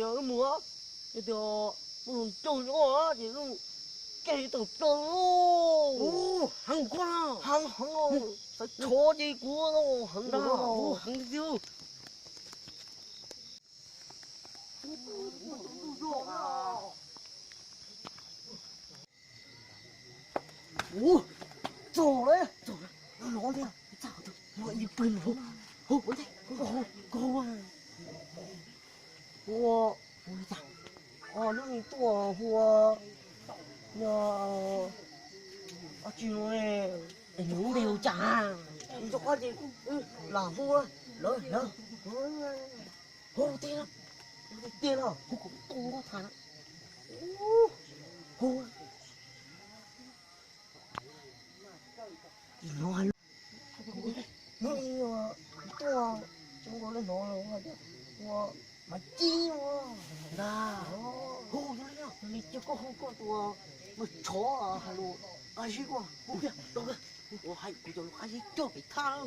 tias wb mus, yog tias muaj hluas nraug nyob ces wb mus keg tawm plaws lauj. Heev koj, heev heev, xav tshov ces kuv heev ntag. Ua, txog lawm, txog lawm, no no thiab, txog tus ua ib pawg no, hu, hu, hu, hu, hu, hu, lub me tuaj hu, no, tsis, nws lub npe hu cas? Nco qab ces lam hu, lawv, lawv, hu tiag, hu tiag tiag los hu kom tau nkauj tham na, hu, hnov hais lus, hnub i tuaj zoo nkaus li hnov hais tias ua Maiv Cib ua ntag. Hu, Maiv Cib, koj hu koj tus Maiv Tshov hais lus qab zib koj hu kiag rau, ua hais kuv cov lus qab zib coj pem thaj.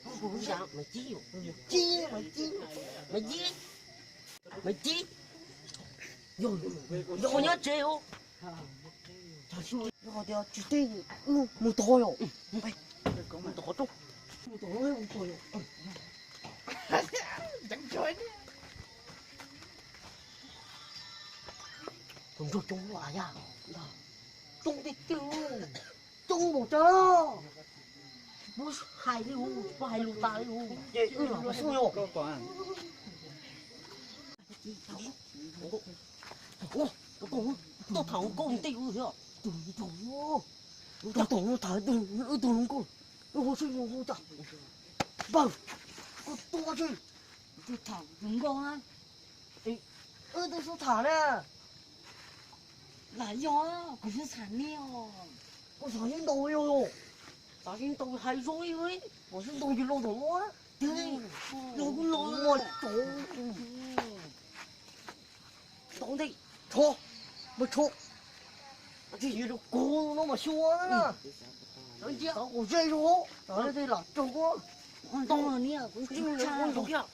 Maiv Cib, Maiv Cib, Maiv Cib, Maiv Cib, yog, yog nyob tsev os. Yog tias tsis teb mus tod yom, mus tod, mus tod, mus tod yom. Tus nraug coob los yog, coob tiag tiag, coob npaum cas, muab hais li hu, muab hais lus tas li hu ces wb los xub yom. Tuaj tham nkauj ntej wb thiab. Tus nraug, tus nraug tham wb tus hluas nkauj, wb hu xub yus hu cas. Npawg, koj tuaj tsis? Tuaj tham tus nkauj na. Wb twb xub tham na. Lam yog kuv xub tham nej os. Koj tham yeej ntau li os. Tham yeej ntau hais zoo li, koj xub ntau yus los tom no. Los kuv los tod. Tod ntej, tod, npawg Tshov, tsis yog rau kuv no mas xyuas na. Tod kuv zej zog, tod tej lam raug kuv ntoo niag kuv ntoo kiag.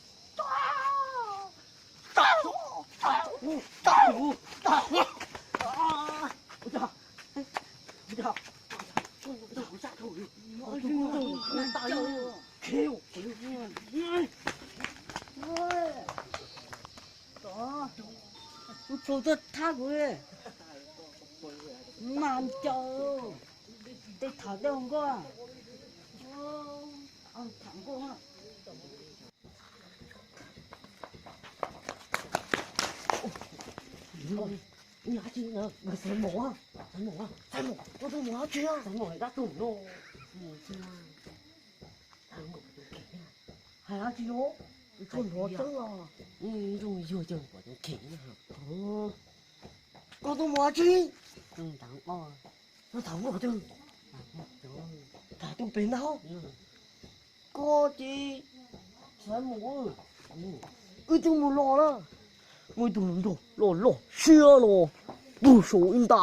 Kuv tshau tuaj thab kuv, mas caw tej tham tej hluas nkauj, tham nkauj. Xaiv Maum, Xaiv Maum, koj tuaj mus dab tsi? Xaiv Maum dab tug no. Hais dab tsi os? Tsis hnov tseeb los? Zoo yuag coj pom cov kheej. Koj tuaj mus dab tsi? Tuaj tham nkauj twg? Tham tuaj pem ntag. Koj ces Xaiv Maum, wb twb mus los na, muaj ib tug hluas nraug loj loj siab no, pug saum ib nta,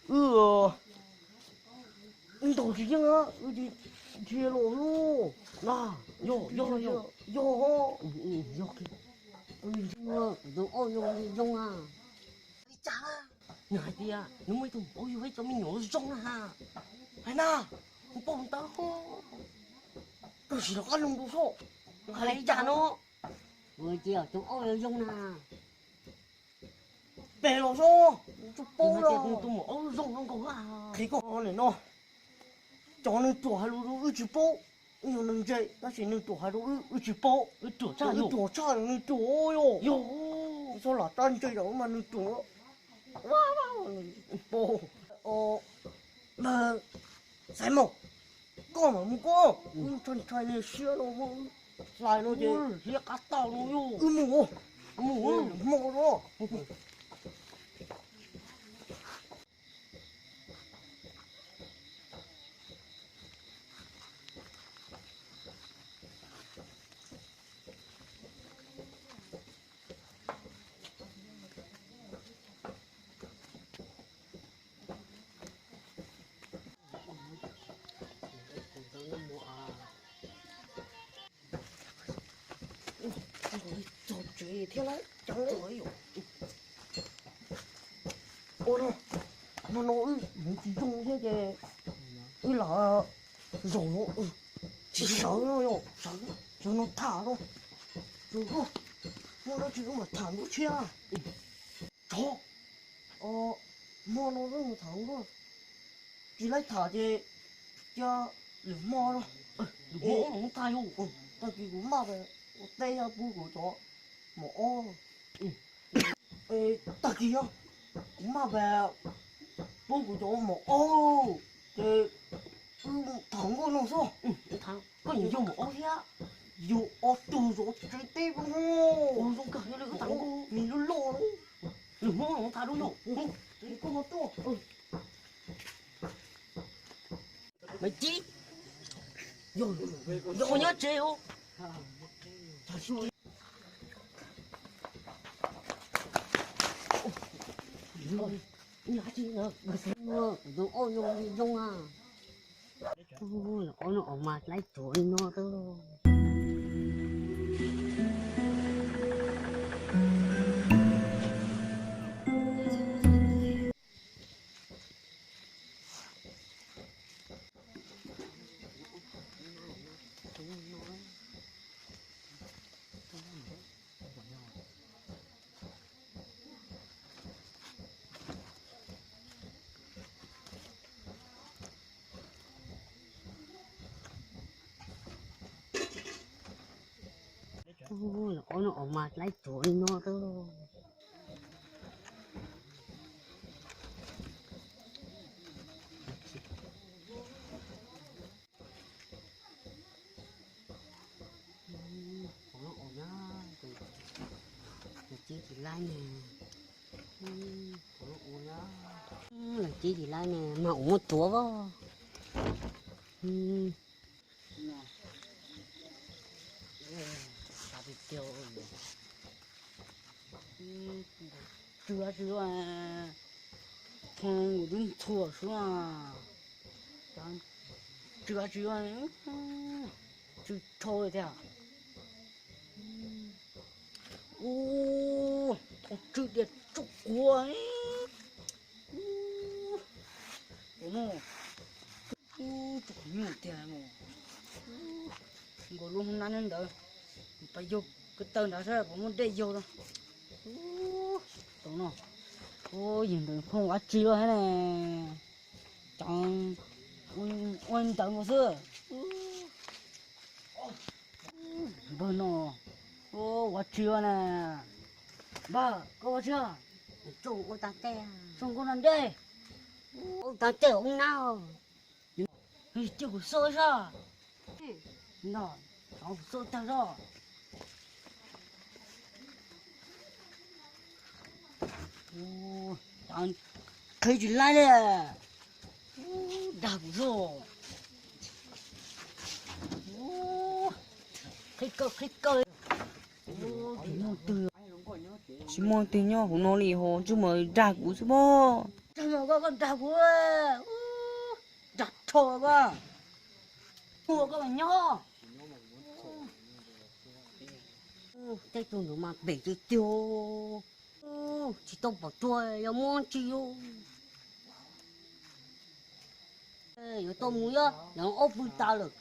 wb ib ntaug tsis yeej, wb cia li los lauj. Na, yog, yog, yog, yog, yog, kuv tus aub zoo zoo a. Li cas? Nws hais tias nws muaj ib tug maum aub yug ib cov me nyuam zoo na. Hais na, kuv paub ntawd. Koj sim los qab loo rau soj, hais li cas no? Kuv tias tus aub zoo zoo na. Pem los soj, tus paub los tus maum aub zoo no nkaus. Qhia koj no, cov neeg ruam hais lus rau wb tsis paub. Wb yog neeg ntse tab sis neeg ruam hais rau wb, wb tsis paub. Wb ruam tshaj, wb ruam tshaj, neeg ruam yog. Txhob lam tab ntse rau mas neeg ruam paub. Xaiv Mos, koj mam mus koj, wb ntshai ntshai niag siab no, hlais no ces liab qab tau no yog. Wb mus, mus, hmo no. Txog tsev thiab lawm. Ua no, no no wb mus tsis zoo thiab ces wb lam zaum no, tsis sawv no yom, sawv no tham no, zaum no, muaj dab tsi wb mam tham ntawm tshiab. Tsov, hmo no wb mus tham ntawm, tsis laib tham ces cia lwm hmo no. Tag kis kuv maj ua teb thiab pub kuv cov mos ob. Tag kis yog kuv maj pub kuv cov mos ob ces wb tham nkauj no xwb. Koj nyiam yug mos ob thiab? Yug ob tug zov tsev teb zoo kawg li, wb tham nkauj nws loj loj lawm. Lwm hmo no tham dua yom. Koj ho tuaj. Maiv Cib, yog nyob tsev os. Tus ob no mas laib tsuav li no. Tus ob no mas laib tsuav li no. Lawv cib tsis laib ne, lawv cib tsis laib ne, mas ua muab tuav os. Tsw dab tsi, ho nkaus twb ntxhua xwb. Tsw dab tsi, tsw rho li tiag. Ua, tsw dias tsuj kuav. Ua no, tsw qhov nyuj tiag no. Nkaus lub hoob nab nyob ntawd, pas yug ko taw nrad saib puas muaj dej yug rau. Tus no, ua yawg ntawd phooj ua tsi lawm thiab ne. Cov ua ntawd nkaus xwb. Npawg no, ua tsi ua na? Npawg, koj ua tsi? Tso nkauj noj ntej. Ua tso nkauj noj ntej. Ua tso ntej ua nab. Cia kuv xauj sab. Nov, kuv xauj tag sab. Qhib tsis laib li. Dag kuv zog. Qhib kawg qhib kawg. Tsis muaj twg nyob hauv no li ho, tsuas mus dag kuv xwb pob. Dag koj, koj dag kuv. Dag rho koj. Ua koj mas nyob. Tej tug ntawd mas phem tiag tiag. Tsis tau pom tsuag yog muab tsi. Yuav tau mus, yog ob pw tas lawm.